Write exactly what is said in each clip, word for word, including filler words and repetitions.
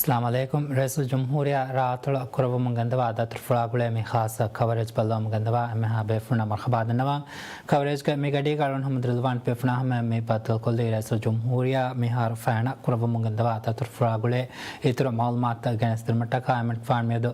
އައްސަލާމު ޢަލައިކުމް. ރައީސުލްޖުމްހޫރިއްޔާ ރާއަތޮޅަށް ކުރައްވަމުން ގެންދަވާ ދަތުރުފުޅާ ގުޅޭ މި ޚާއްޞަ ކަވަރޭޖް ބައްލަވަމުން ގެންދަވާ އެންމެހާ ބޭފުޅުންނަށް މަރުޙަބާ ދަންނަވަން. ކަވަރޭޖްގެ މި ގަޑީގަ އަޅުގަނޑު ހަމަ ރިޟްވާން ބޭފުޅާ ހަމަ މި ބައްދަލުކޮށްލީ ރައީސުލްޖުމްހޫރިއްޔާ މިހާރު ފައިނަށް ކުރައްވަމުން ގެންދަވާ ދަތުރުފުޅާ ގުޅޭ އިތުރު މަޢުލޫމާތުތައް ގެނެސްދިނުމަށްޓަކާ. އެމަނިކުފާނު މިއަދު،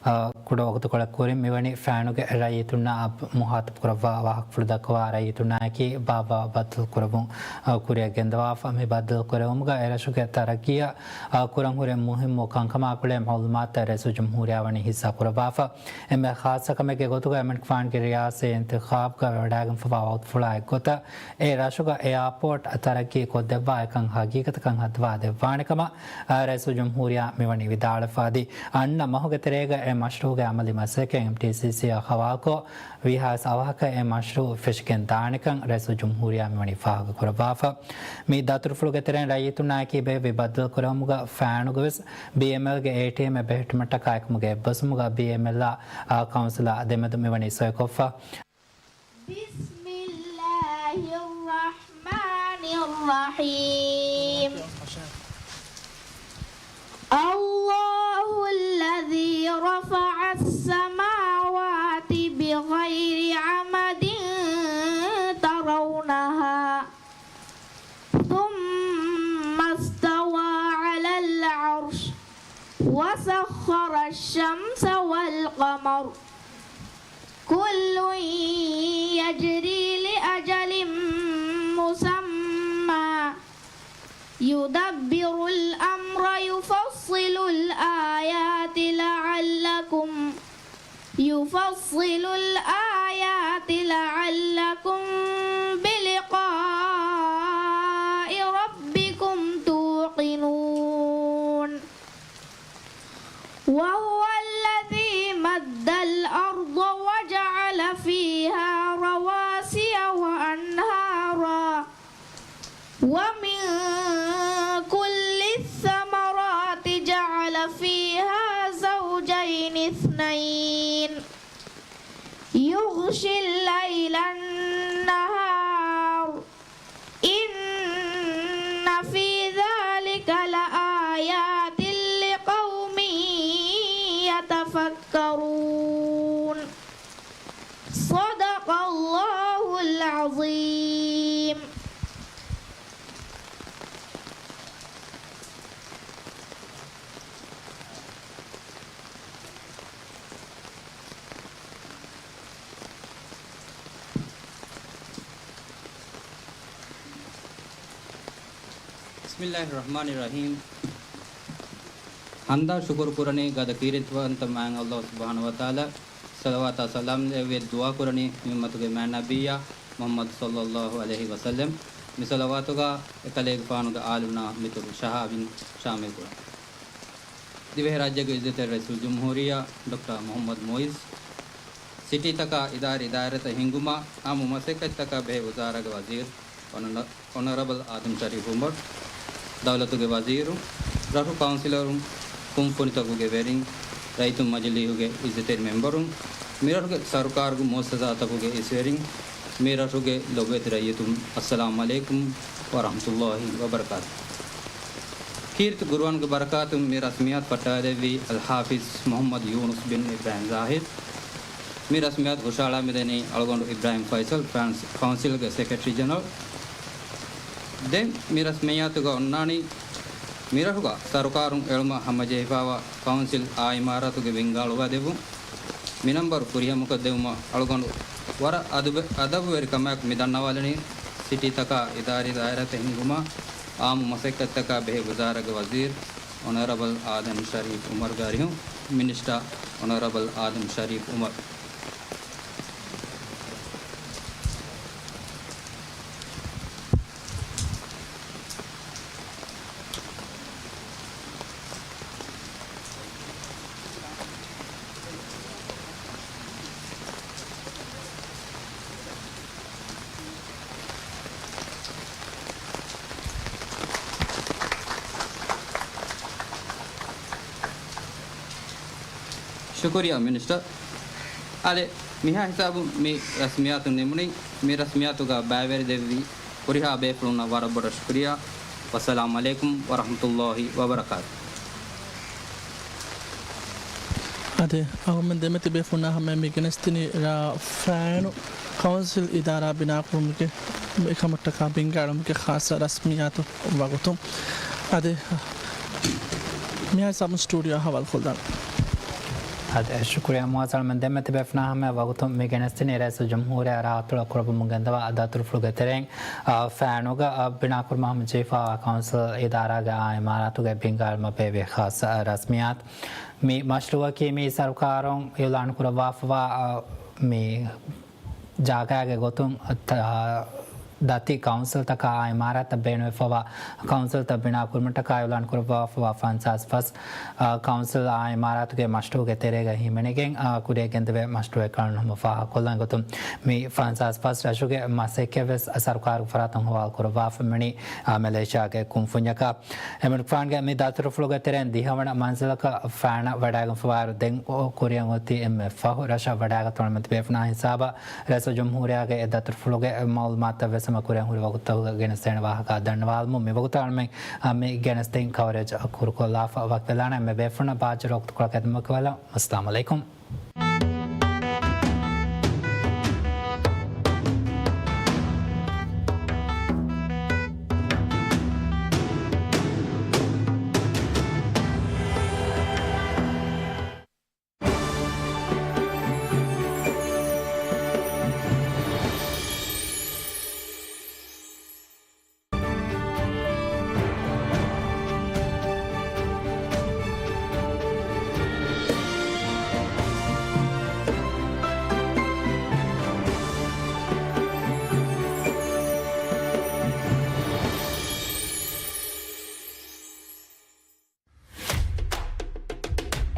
އަ، ކުޑަ ވަގުތުކޮޅެއް ކުރިން މިވަނީ ފައިނުގެ ރައްޔިތުންނާ އަށް މުޚާޠަބު ކުރައްވާ ވާހަކަފުޅު ދައްކަވާ ރައްޔިތުންނާއެކީ ބާއްވާ ބައްދަލު ކުރެވުން، އަ، ކުރިއަށް ގެންދަވާފަ. މި ބައްދަލު ކުރެވުމުގަ އެރަށުގެ ތަރައްގީއަށް، އަ، ކުރަންހުރި މުހިއްމު ކަންކަމާ ގުޅޭ މަޢުލޫމާތުތައް ރައީސުލްޖުމްހޫރިއްޔާ ވަނީ ހިއްސާ ކުރައްވާފަ. އެންމެ ޚާއްޞަ ކަމެއްގެ ގޮތުގަ އެމަނިކުފާނުގެ ރިޔާސީ އިންތިޚާބުގަ ވެވަޑައިގެންފަވާ ވަގުތުފުޅާ އެއްގޮތަށް އެ ރަށުގަ އެއާޕޯޓް ތަރައްގީ ކޮށްދެއްވާ އެކަން ހަގީގަތަކަށް ހައްދަވާ ދެއްވާނެ ކަމަށް، އާ، ރައީސުލްޖުމްހޫރިއްޔާ މިވަނީ ވިދާޅުވެފަ އަދި އަންނަ މަހުގެ ތެރޭގަ އެ މަޝްރޫޢުގެ އަމަލީ މަސައްކަތް އެމްޓީސީސީއާ ހަވާލުކޮށް، ވީހާވެސް އަވަހަކަށް އެ މަޝްރޫޢު ފެށިގެން ދާނެކަން ރައީސުލްޖުމްހޫރިއްޔާ މިވަނީ ފާހަގަކުރައްވާފަ. މި ދަތުރުފުޅުގެ ތެރެއިން ރައްޔިތުންނާއެކީ ބޭއްވި ބައްދަލުކުރެވުމުގަ ފައިނުގަވެސް ބީއެމްއެލްގެ އޭޓީއެމްއެއް ބެހެއްޓުމަށްޓަކާ އެކަމުގެ އެއްބަސްވުމުގަ ބީއެމްއެލްއާ، އާ، ކައުންސިލާ ދެމެދު މިވަނީ ސޮއިކޮށްފަ. بسم الله الرحمن الرحيم. الله الذي رفع السماوات بغير عمد ترونها ثم استوى على العرش وسخر الشمس والقمر كل يجري لأجل مسمى يدبر الأمر يفصل الآيات لعلكم، يفصل الآيات لعلكم بلقاء ربكم توقنون. وهو الذي مد الأرض وجعل فيها رواسي وأنهارا ومن كل الثمرات جعل فيها زوجين اثنين يغشي الليل النهار إن في ذلك لآيات لقوم يتفكرون. صدق الله العظيم. بسم الله الرحمن الرحيم. ހަންދާ ޝުކުރު ކުރަނީ ގަދަ ކީރިތިވަންތަ މާތް ﷲ ސުބްޙާނަހޫ ވަތަޢާލާ، ޞަލަވާތާ ސަލާމް ލެއްވި ދުޢާ ކުރަނީ މި އުއްމަތުގެ މާތް ނަބިއްޔާ މުޙައްމަދު ޞައްލައްލާހު ޢަލައިހި ވަސައްލަމް. މި ޞަލަވާތުގަ އެކަލޭގެފާނުގެ އާލުންނާ މިތުރު ޝަހާވިން ޝާމިލް ކުރަން. ދިވެހިރާއްޖޭގެ އިއްޒަތްތެރި ރައީސުލްޖުމްހޫރިއްޔާ ޑޮކްޓަރ މުޙައްމަދު މުޢިއްޒު، ސިޓީތަކާ އިދާރީ ދާއިރާތައް ހިންގުމާ އާއްމު މަސައްކަތްތަކާ ބެހޭ ވުޒާރާގެ ވަޒީރު އޮނަ-، އޮނަރަބަލް އާދަމް ޝަރީފް ޢުމަރު، ދައުލަތުގެ ވަޒީރު، ރަށު ކައުންސިލަރުން، ކުންފުނިތަކުގެ ވެރިން، ރައްޔިތުން މަޖިލީހުގެ އިއްޒަތްތެރި މެމްބަރުން، މިރަށުގެ ސަރުކާރުގެ މުއައްސަސާތަކުގެ އިސްވެރިން، މިރަށުގެ ލޮބުވެތި ރައްޔިތުން، އައްސަލާމު ޢަލައިކުމް ވަރަޙްމަތުﷲ ވަބަރަކާތު. ކީރިތި ޤުރުއާނުގެ ބަރަކާތުން މި ރަސްމިއްޔާތު ފައްޓަވައިދެއްވީ އަލްޙާފިޒް މުޙައްމަދު ޔޫނުސް ބިން އިބްރާހިމް ޒާހިދު. މި ރަސްމިއްޔާތު ހުށަހަޅާ މިދަނީ އަޅުގަނޑު އިބްރާހިމް ފައިސަލް، ފްރާންސް ކައުންސިލްގެ ސެކްރެޓަރީ ޖެނެރަލް. ދެން މި ރަސްމިއްޔާތުގަ އޮންނާނީ މިރަށުގަ ސަރުކާރުން އެޅުމަށް ހަމަޖެހިފައިވާ ކައުންސިލް އާއިމާރާތުގެ ވިންގާ އަޅުވައިދެއްވުން. މި ނަންބަރު ފުރިހަމަކޮށްދެވުމަށް އަޅުގަނޑު ވަރަށް އަދަބު-، އަދަބުވެރިކަމާއެކު މި ދަންނަވާލަނީ، ސިޓީތަކާ އިދާރީ ދާއިރާތައް ހިންގުމާ އާއްމު މަސައްކަތްތަކާ ބެހޭ ވުޒާރާގެ ވަޒީރު އޮނަރަބަލް އާދަމް ޝަރީފް ޢުމަރުގެ އަރިހުން، މިނިސްޓާ އޮނަރަބަލް އާދަމް ޝަރީފް ޢުމަރު. ޝުކުރިއްޔާ މިނިސްޓަރ. އާދެ، މިހާ ހިސާބުން މި ރަސްމިއްޔާތު ނިމުނީ. މި ރަސްމިއްޔާތުގަ ބައިވެރި ދެއްވި ހުރިހާ ބޭފުޅުންނަށް ވަރަށް ބޮޑަށް ޝުކުރިއްޔާ. ވައްސަލާމު ޢަލައިކުމް ވަރަޙްމަތުﷲ ވަބަރަކާތު. އަދި އަހަރުމެން ދެމެތި ބޭފުޅުންނާ ހަމަޔަށް މި ގެނެސްދިނީ ރ. ފާނު ކައުންސިލް އިދާރާ ބިނާކުރުމުގެ އެކަމަށްޓަކާ ބިންގާޅުމުގެ ޚާއްޞަ ރަސްމިއްޔާތު ވަގުތުން. އަދި މިހާރު ސަބުން ސްޓޫޑިއޯ ހަވާލުކޮށްލާނަން. އަދި ޝުކުރިއްޔާ މުއައްޒަމް، ދެމެތި ބޭފުޅުންނާ ހަމަޔަށް ވަގުތުން މި ގެނެސްދިނީ ރައީސުލްޖުމްހޫރިއްޔާ ރާއްތު ކުރައްވަމުން ގެންދަވާ ދަތުރުފުޅުގެ ތެރެއިން، އާ، ފާނުގަ، އާ، ބިނާކުރުމަށް ހަމަޖެހިފައިވާ ކައުންސިލް އިދާރާގެ އާ އިމާރާތުގެ ބިންގާޅުމަށް ބޭއްވި ޚާއްޞަ ރަސްމިއްޔާތު. މި މަޝްރޫއަކީ މި ސަރުކާރުން އިއުލާނު ކުރައްވާފައިވާ، އާ، މި ޖާގައިގެ ގޮތުން ތަ-، ދަތި ކައުންސިލްތަކާ އާ އިމާރާތަށް ބޭނުންވެފައިވާ ކައުންސިލްތައް ބިނާ ކުރުމަށްޓަކާ އިއުލާން ކުރައްވާފައިވާ ފަންސާސް ފަސް، އާ، ކައުންސިލް އާ އިމާރާތުގެ މަޝްރޫއުގެ ތެރޭގަ ހިމެނިގެން، އާ، ކުރިއަށް ގެންދެވޭ މަޝްރޫއެއް ކަން ހަމަ ފާހަގަކޮށްލަން ގޮތުން މި ފަންސާސް ފަސް ރަށުގެ މަސައްކަތްވެސް ސަރުކާރުގެ ފަރާތުން ހަވާލު ކުރައްވާފަ މިނީ، އާ، މެލޭޝިޔާގެ ކުންފުންޏަކަށް. އެމިރު ފާންގެ މި ދަތުރުފުޅުގެ ތެރެއިން ދިހަވަނަ މަންޒިލަކަށް ފާނަށް ވަޑައިގެންފަވާއިރު ދެން ކުރިއަށް އޮތީ އެންމެ ފަހު ރަށަށް ވަޑައިގަތުމަށް މެދު ބޭފުނާ ހިސާބަށް ރައީސުލްޖުމްހޫރިއްޔާގެ އެ ދަތުރުފުޅުގެ މައުލޫމާތުތައް ވެސް ހަމަ ކުރިއަށް ހުރި ވަގުތުތަކުގަ ގެނެސްދޭނެ ވާހަކަ ދަންނަވާލަމުން. މި ވަގުތަށް އަޅުމެން މި ގެނެސްދިން ކަވަރޭޖް ކުރުކޮށްލާފަ ވަކިވެލާނެ. އެންމެ ބޭފުޅުންނަށް ބާއްޖަވެރި ވަގުތުކޮޅަކަށް އެދުމަށް ވަކިވެލަން. އައްސަލާމު ޢަލައިކުމް.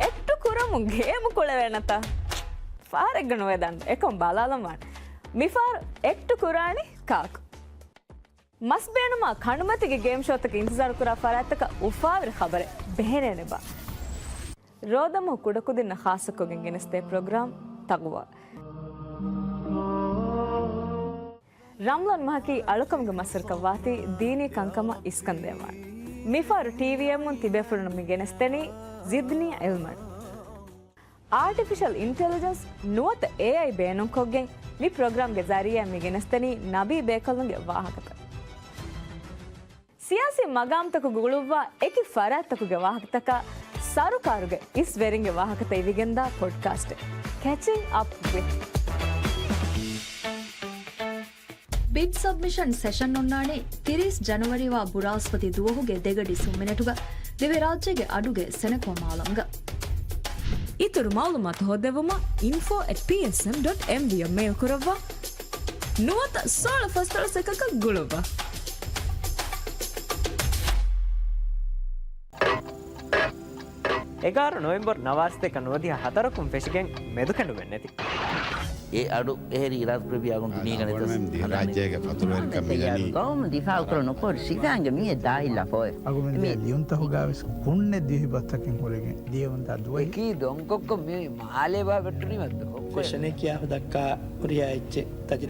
އެއްޓު ކުރަމުން ގޭމު ކުޅެވޭނަތަ؟ ފާރެއްގަ ނުވެދަން. އެކަމް ބަލާލަމާން. މިފާރު އެއްޓު ކުރާނީ ކާކު؟ މަސް ބޭނުމާ ކަނޑުމަތީގެ ގޭމް ޝޯތަކަށް އިންތިޒާރު ކުރާ ފަރާތްތަކަށް އުފާވެރި ޚަބަރެއް ބެހެނޭނެބާ؟ ރޯދަމަހު ކުޑަކުދިންނަށް ޚާއްޞަކޮށްގެން ގެނެސްދޭ ޕްރޮގްރާމް ތަޤްވާ. ރަމަޟާން މަހަކީ އަޅުކަމުގެ މައްސަރަކަށް ވާތީ ދީނީ ކަންކަމަށް އިސްކަން ދޭންވާނެ. މިފަހަރު ޓީވީއެމުން ތިބޭފުޅުންނަށް މި ގެނެސްދެނީ ޒިދްނީ ޢިލްމަން. އާޓިފިޝަލް އިންޓެލިޖެންސް ނުވަތަ އޭއައި ބޭނުންކޮށްގެން މި ޕްރޮގްރާމްގެ ޒަރީއާ މި ގެނެސްދެނީ ނަބީ ބޭކަލުންގެ ވާހަކަތައް. ސިޔާސީ މަގާމްތަކުގަ ގުޅުއްވާ އެކި ފަރާތްތަކުގެ ވާހަކަތަކާ، ސަރުކާރުގެ އިސް ވެރިންގެ ވާހަކަތައް އިވިގެންދާ ޕޮޑްކާސްޓެއް. ކެޗިން އަޕް ވިތް. ބިޑް ސަބްމިޝަން ސެޝަން އޮންނާނީ ތިރީސް ޖަނަވަރީ ވާ ބުރާސްފަތި ދުވަހުގެ ދެގަޑި ސުން މިނެޓުގަ ދިވެހިރާއްޖޭގެ އަޑުގެ ސެނެކޯ މާލަމްގަ. އިތުރު މައުލޫމާތު ހޯއްދެވުމަށް އިންފޯ އެޓް ޕީއެސްއެމް ޑޮޓް އެމްވީ އަށް މެއިލް ކުރައްވާ. ނުވަތަ ސޯޅަ ފަސްދޮޅަސް އެކަކަށް ގުޅުއްވާ. އެގާރަ ނޮވެމްބަރު ނަވާސްތޭކަ ނުވަދިހަ ހަތަރަކުން ފެށިގެން މެދުކެނޑުމެއް ނެތި. އެ އަޑު އެހެރީ އިރާދަ ކުރެއްވި އަގުން ދުނިޔޭގަ ނެތަސް ރާއްޖޭގެ ފަތުރުވެރިކަން މިދަނީ. ގައުމު ދިފާއުކުރަން ނުކޮށް ޝިފާންގެ މިއެއް ދާހިލް ލަފޯއެއް. އަގުމެން ދިޔަ ލިޔުންތަކުގަވެސް ކުންނެ ދިވެހި ބަސްތަކެއް ހުރެގެން ދިޔަވަންތާ ދުވަހެއް. އެކީ ދޮންކޮއްކޮ މި މާލޭ ބާ ވެއްޓުނީމަ ދޮންކޮއެއް. ފެޝަނެއް ކިޔާފަ ދައްކާ ހުރިހާ އެއްޗެއް.